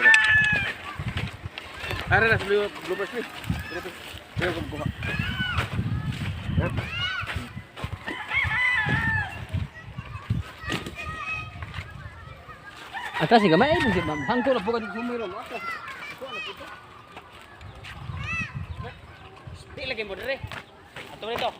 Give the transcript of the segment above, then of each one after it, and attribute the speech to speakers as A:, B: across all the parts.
A: Dira. Ara na sa blue bloopers ni. Dira to. Dira ko kuha.
B: Atras ni gamay ay ma'am. Hangko na po ka dito sumiro mo. Atras.
C: Di lagi mo dire. Ato nito.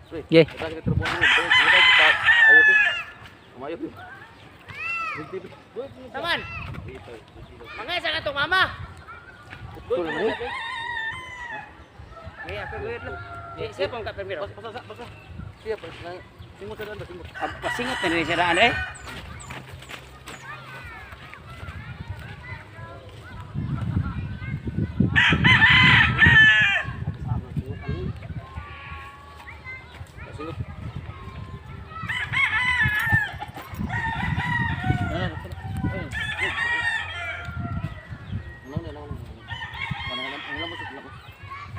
A: Swe.
B: Yeah.
A: Kita kita terbang dulu. Kita kita ayo pi. Umayo pi. Binti pi.
C: Taman. Mga sa katong mama.
A: Betul ni.
C: Eh, ako guyot lang. Eh, siya pang kapirmiro.
A: Basta basta basta. Siap, singot sa daan ba singot.
C: Pasingot na rin siya daan eh.
A: Singot.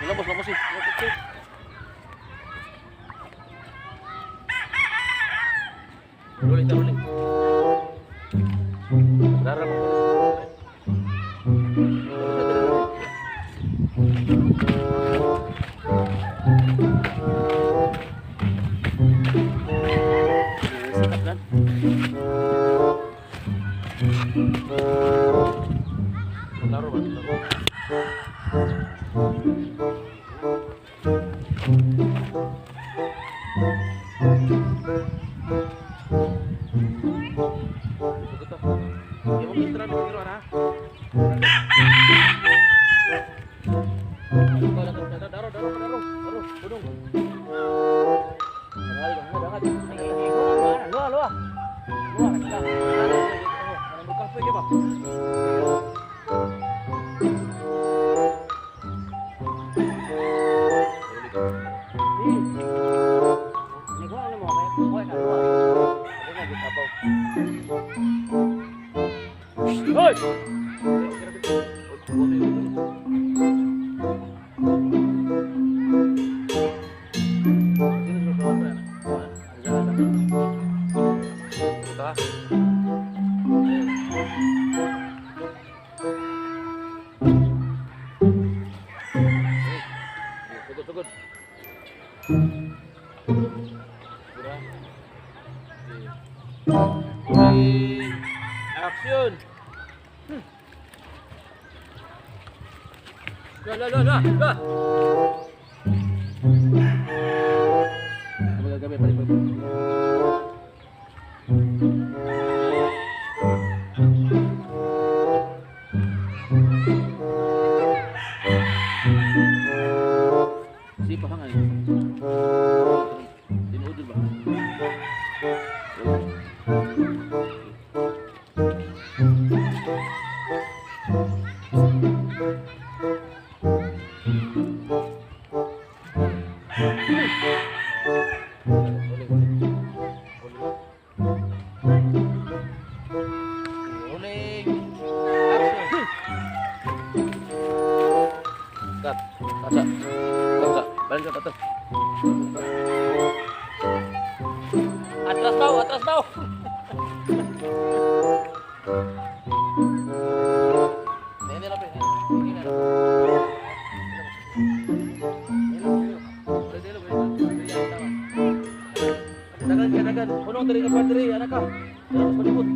A: Lamos, lamos, lamos. Rolling, rolling. Dara mo.
C: Sikap lang.
A: Laro ba? Laro. Daro, daro, daro, daro, budong. Dangat, dangat, dangat.
C: Luwa, luwa. Luwa, ka. Ni ko ano mo kay buhay na luwa.
A: Hoy! Sugod, sugod. Action!
B: Luwa, luwa, luwa, luwa.
A: Gabi, balik, balik. Sipa ka nga eh. Tinuod yun ba? Rolling, rolling. Rolling. Action. Cut. Kaca. Kaca. Balik ka atas.
B: Atras daw, atras daw.
A: Ini lah, ini lah. Dagan ka, dagan. Punong diri ka pa diri, anak ka. Terus palibot.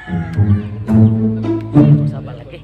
C: Sa lagi.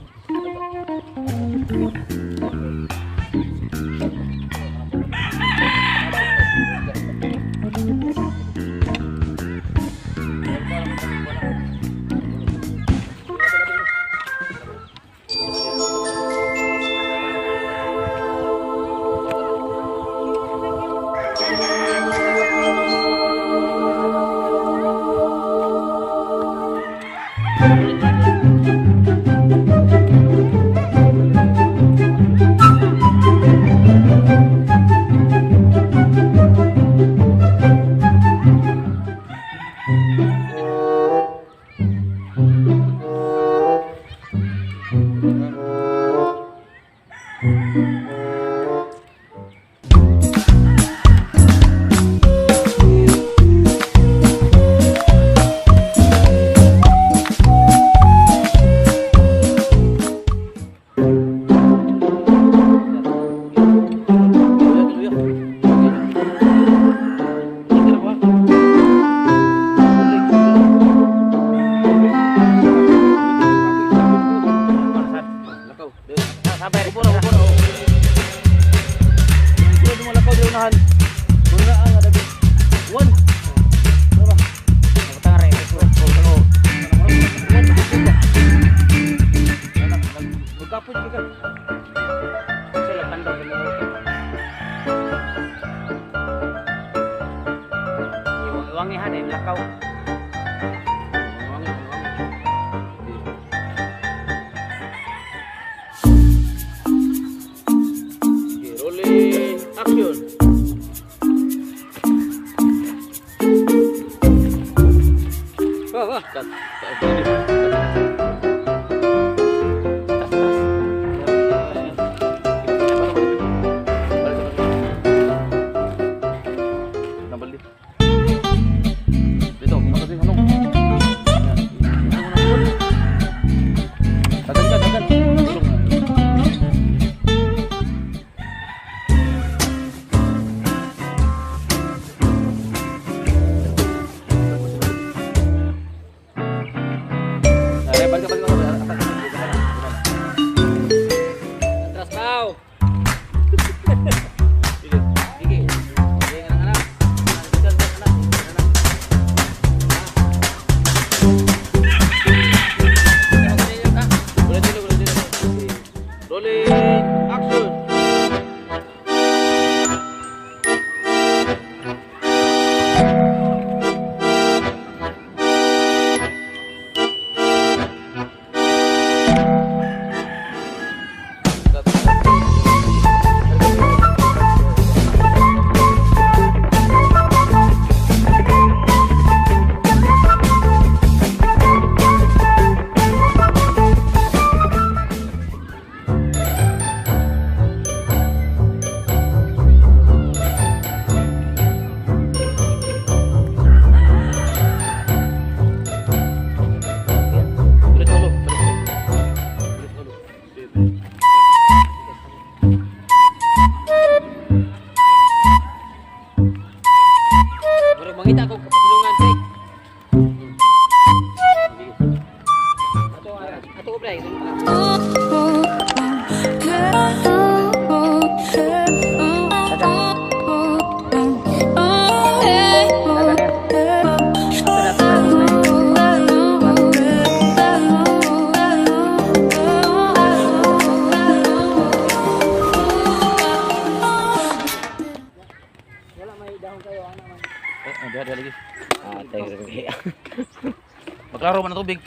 A: Maglaro man ang tubig.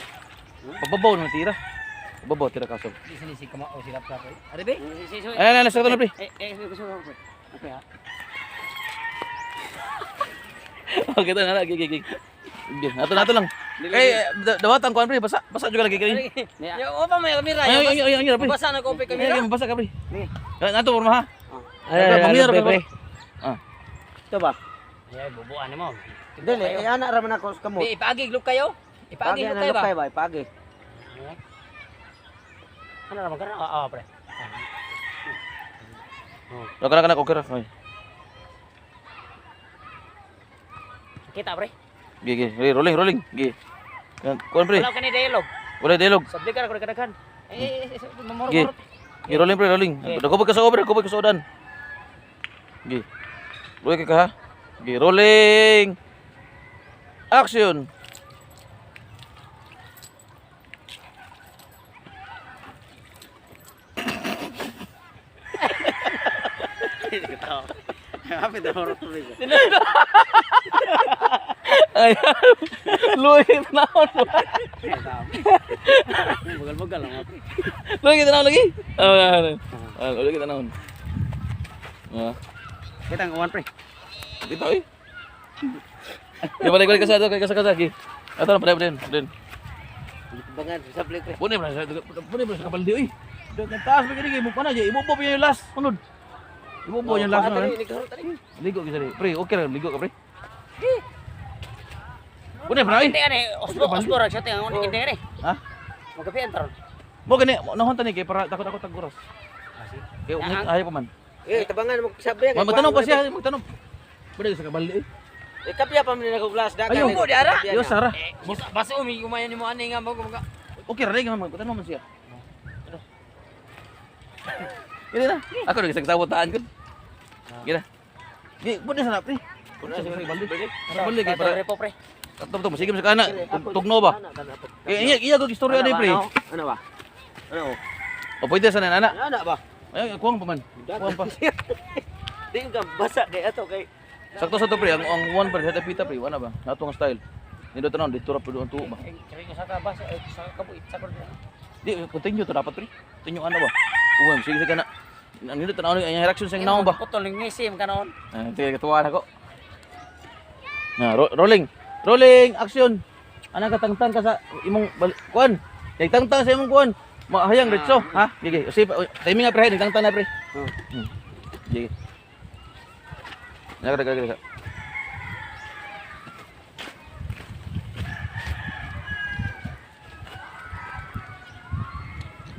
A: Pababaw naman tira. Pababaw tira kaso.
B: Sinisig ka mo o silap ka. Ari be?
A: Ay, ay, ay, na pre.
B: Okay ha.
A: Okay na na, gigi gigi. Nato nato lang. Eh, dawatan kuan pre, basa basa juga lagi kay.
B: Ya, opa may kamera.
A: Ay, ay, ay, ay, pre.
B: Basa na ko kamera.
A: Ay, basa ka pre. Nato porma ha.
C: Ay,
A: ay, pre. Ah.
C: Ito ba?
B: Ay, bubuan mo.
C: Dili, ay ana ra man ako sa kamot.
B: Di ipaagi look kayo. Ipaagi look kayo ba?
C: ba? Ipaagi.
B: Ano ra man karon? Oo, pre.
A: Kana kana okay ra. Ay.
B: Kita pre.
A: Gigi, rolling rolling. Gigi. Kuan pre.
B: Wala ka ni dialogue.
A: Wala dialog.
B: Sabli ka na kung kadaghan. Eh, mamoro
A: Gi. Gi rolling pre, rolling.
B: Okay.
A: Dagobag ka sa over, dagobag ka sa udan. Gi. Luwi ka ka ha. Gi rolling. Action.
C: Happy na horot pre.
A: Ay, luwi kita naon.
C: Bagal-bagal lang pre.
A: Luwi kita naon lagi. Ah, ah, luwi kita naon. Ah,
C: Kita ang uwan pre.
A: dito eh. Di balik balik ka sa ka sa ka sa. Gi. Ato na pala din, din.
C: Bangan sa pre.
A: Pune ba sa pune ba sa kabaldi oy. Dagan taas ba gini mo pa na ibubo pa yung last sunod. Ibubo yung last sunod. Ligo ka sari. Pre, okay ra ligo ka pre. Pune ba oy?
B: Hindi ani, osbo osbo ra siya tingon hindi ani.
A: Ha?
B: Magapian taron.
A: Mo gani nahon tani kay para takot ako tag oras. Kay ayaw pa man.
C: Eh, tabangan mo sabi.
A: Magtanong pa siya, magtanong. Pwede sa kabaldi oy.
C: Eh, kapya pa man nako glass dagan.
A: Ayaw.
B: Mo di ara.
A: Yo Sara.
B: Eh, baso umi gumayan nimo ani nga mo mga.
A: Okay ra rin magtanong man siya. Ano? Gini na. Ako nag sagsabotaan ko. Gini na. Gi, pwede sa na pre. Pwede sa kabaldi. Kabaldi kay para
B: Repo pre.
A: Ato to masigim sa kana. Tugno ba? Eh iya iya ko istorya ni pre.
C: Ano ba? Ano?
A: O pwede sa nana.
C: Ano ba?
A: Ay kuwang pa man. Kuwang pa.
C: Di ka basa kay ato kay
A: Sakto sa to pre, ang one pre sa pita pre, wala ba? Nato ang style. Nindo tanon dito ra pud ang tuo ba.
B: Eh, kaya ko sa ka baso eh, sa kabuit sa ko.
A: Di continue to dapat pre. Continue ano ba? Uwan sige sige kana. Ang nindo tanon ang reaction sa naon ba?
B: Putol ning ngisim kanon.
A: Ah, sige katuwa na ko. Na rolling. Rolling action. Ana ka tangtang ka sa imong kuan. Nagtangtang sa imong kuan. Mahayang retso, ha? Sige, sige, timing nga pre, nagtangtang na pre. Sige. Naga, naga, naga.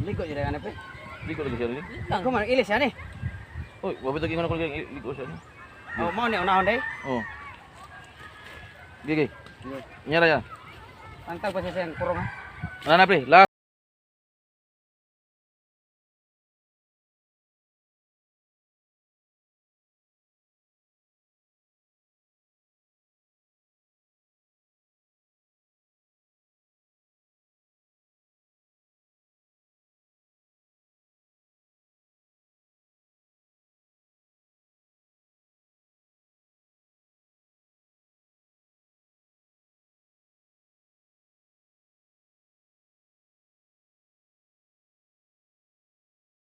C: Ligo jud ana pre.
A: Ligo lagi siya rin.
C: Ako man ilis ani.
A: Uy, wabit lagi ko na kung ligo siya.
C: Oh, mao ni unahon day.
A: Oh. Sige, sige. Nyara ya.
C: Tangtang pa siya sa kurong ha.
A: Ano na pre? Last.